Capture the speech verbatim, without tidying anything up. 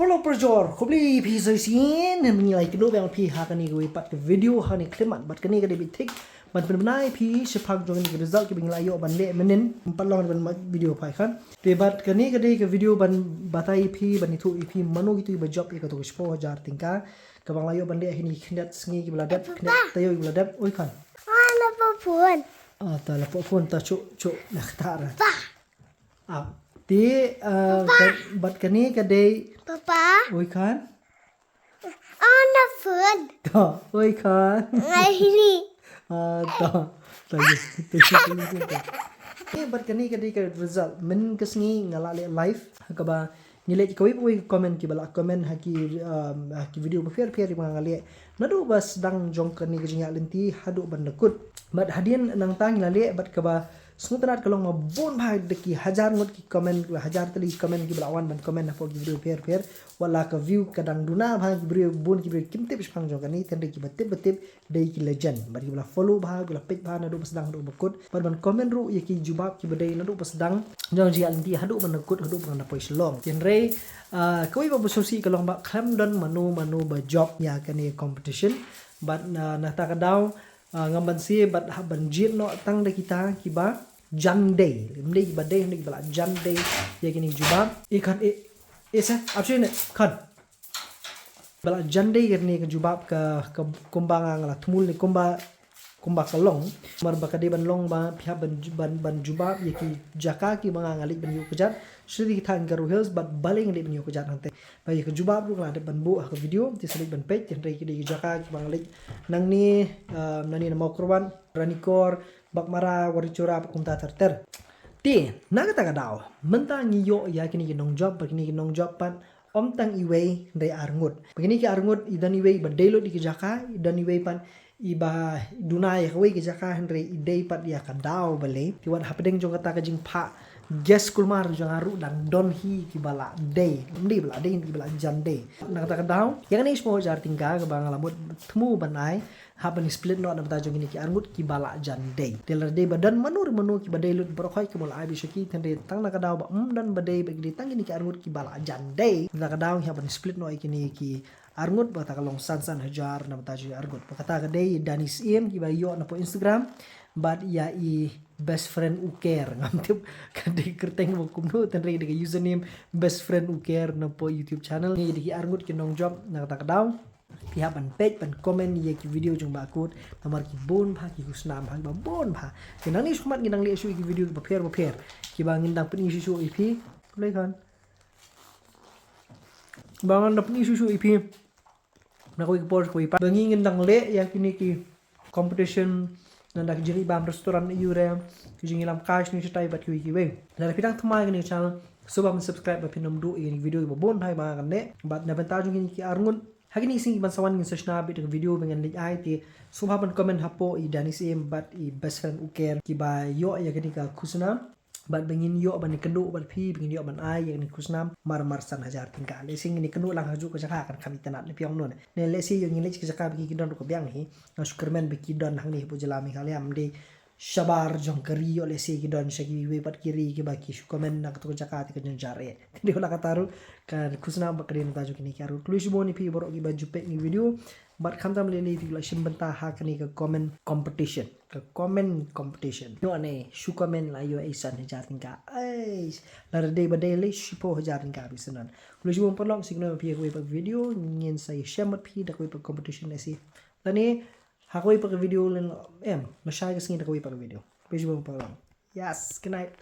Polo perjor, khublei phi sa shisien, ngi la ïakynduh biang phi ha kane kawei pat ka video ha kane ka khyllipmat, bad kane ka dei beit thik ban pynbna ïa phi shaphang jong kane ka result kiba ngi la ïoh ban leh mynnin, ym pat long ban mad video phai khan. Te bad kane ka dei ka video ban batai ïa phi, ban ïathuh ïa phi mano kito kiba jop ïa kato ka shiphew hajar tyngka kaba nga la ïoh ban leh ha kine ki khyndiat sngi kiba la dep, khyndiat taïew kiba la dep. Oi khan. Ah, la pok phone. Ah, ta la pok phone, ta shu, shu, la kata ra. Ah, te, ah, bad kane ka dei. Papa. Oi khan. On the phone. Ta, oi khan. Ngai ni. Ah, ta, ta, ya, ta, ya, ta, ya, ta. Eh, bad kane ka dei ka result. Mynta ka sngi nga la leh live. Ha kaba ngi leh kawei pa kawei ka comment kiba la comment ha ki, um, ha ki video bapher bapher kiba nga leh. Naduh ba sdang jong kane ka jingïaid lynti haduh ban da kut. Bad hadien nangta ngi la leh bad kaba sngewtynnat ka long ba bun bha da ki hajar ngut ki comment, hajar tylli ki comment kiba la wan ban comment hapoh ki video bapher bapher. Wat la ka view ka dang duna bha, ki briew bun, ki briew kim tip shaphang jong kane, tang dei kiba tip ba tip dei ki legend. Bad kiba la follow bha, kiba la peit bha naduh ba sdang haduh ba kut. Bad ban comment ruh ïa ki jubab kiba dei naduh ba sdang jong jingïaid lynti haduh ban da kut, haduh ban da poi sha long. Hynrei, ah, kawei ba sngewsih ka long ba khlem don mano mano ba jop ïa kane competition. Bad na, na kata ka daw, ah, ngam banse bad hap ban jied noh tang da kita kiba jan dei. Ym dei kiba dei, ym dei kiba la jan dei ïa kine ki jubab. I khan, i, i sa, ap shuh ne khan. Ba la jan dei ïa kine ki jubab ka, ka kumba nga, nga la thmu ne kumba, kumba ka long. Namar ba ka dei ban long ba phi hap ban, ban, ban jubab ïa ki jaka kiba nga, nga leit ban ïuh kjat. Sha ki thaiñ Garo Hills bad balei nga leit ban ïuh kjat hangtei. Ba ïa ka jubab ruh nga la dep ban buh ha ka video, te sa leit ban peit, hynrei ki dei ki jaka kiba nga leit nangne, ah, nangne na Mawkyrwat, Ranikor, Baghmara, Warichura, bad kumta ter ter. Te, na kata ka daw, mynta ngi ïoh ïa kine ki nongjop, bad kine ki nongjop pat, ym tang iwei, hynrei ar ngut. Bad kine ki ar ngut, i don iwei ba dei lut ïa ki jaka, i don iwei pat, iba duna ïa kawei ka jaka, hynrei i dei pat ïa ka daw balei. Te wat hapdeng jong kata ka jingphah guess kulmar jong nga ruh dang don hi kiba la dei. Ym dei ba la dei, kiba la jan dei. Na kata ka daw, ïa kane shiphew hajar tyngka kaba nga la mut thmu ban ai, hap ban split noh na bynta jong kine ki ar ngut kiba la jan dei. Te lada dei ba don mano re mano kiba dei lut baroh khoit kumba la ai beit sha ki, hynrei tang na ka daw ba ym don ba dei, ba ki dei tang kine ki ar ngut kiba la jan dei. Na ka daw ngi hap ban split noh ïa kine ki ar ngut, ba kata ka long san san hajar na bynta jong ki ar ngut. Ba kata ka dei Dani Syiem kiba ïoh napoh Instagram. Bad ïa i best friend u Ker. Ngam tip ka dei kyrteng ba kumno, hynrei dei ka username best friend u Ker napoh YouTube channel. Ngi dei ki ar ngut ki nongjop na kata ka daw. Phi hap ban peit, ban comment ïa ki video jong Bah Kut. Namar ki bun bha ki khusnam ha kiba bun bha. Te nangne shakhmat ngin nang leh shuh ïa ki video bapher bapher. Kiba ngin dang pyni shuh shuh ïa phi. Khublei khan. Ba ngan da pyni shuh shuh ïa phi na kawei ka por sha kawei pat. Ba ngi ngin dang leh ïa kine ki competition, nangta ki jingïabam restaurant ïa u re, ki jingïalam kai shane shatai bad kiwei kiwei. Lada phi dang thymmai ïa kane ka channel, sngewbha ban subscribe ba phin ym duh ïa kine ki video kiba bun bha ba ngan leh. Bad na bynta jong kine ki ar ngut, ha kine ki sngi ban sa wan ngin sa shna beit da ka video ba ngan leit ai te. Sngewbha ban comment hapoh i Dani Syiem bad i best friend u Ker kiba ïoh ïa kane ka khusnam. Bad ba ngin ïoh ban ïakynduh bad phi, ba ngin ïoh ban ai ïa kane ka khusnam mar mar san hajar tyngka. Lehse ngin ïakynduh lang ha kajuh ka jaka kan kham itynnad ne phi ong kumno ne. Ne lehse ïoh ngin leit ka jaka ba ki ki don ruh ka biang hi. Nga shu kyrmen ba ki don hangne hapoh jylla Meghalaya, ym dei shabar jong ka ri ïoh lehse ki don sha kiwei pat ki ri kiba ki shu comment na kato ka jaka te ka jynjar eh. Te dei na kata ruh ka khusnam ba ka dei na bynta jong kine ki ar ngut. Khublei shibun ïa phi baroh kiba ju peit ïa kine ki video. Bad khamtam lei lei phi la shim bynta ha kane ka comment competition. Ka comment competition. Ïoh ne, shu comment la ïoh ei san hajar tyngka. Ei, lada dei ba dei lei shiphew hajar tyngka phi sa don. Khublei shibun paralok, sa ïakynduh ïa phi ha kawei pat ka video, ngin sa ïashem bad phi da kawei pat ka competition lehse. Lane ha kawei pat ka video lane em, lashai ka sngi da kawei pat ka video. Khublei shibun paralok. Yes, good night.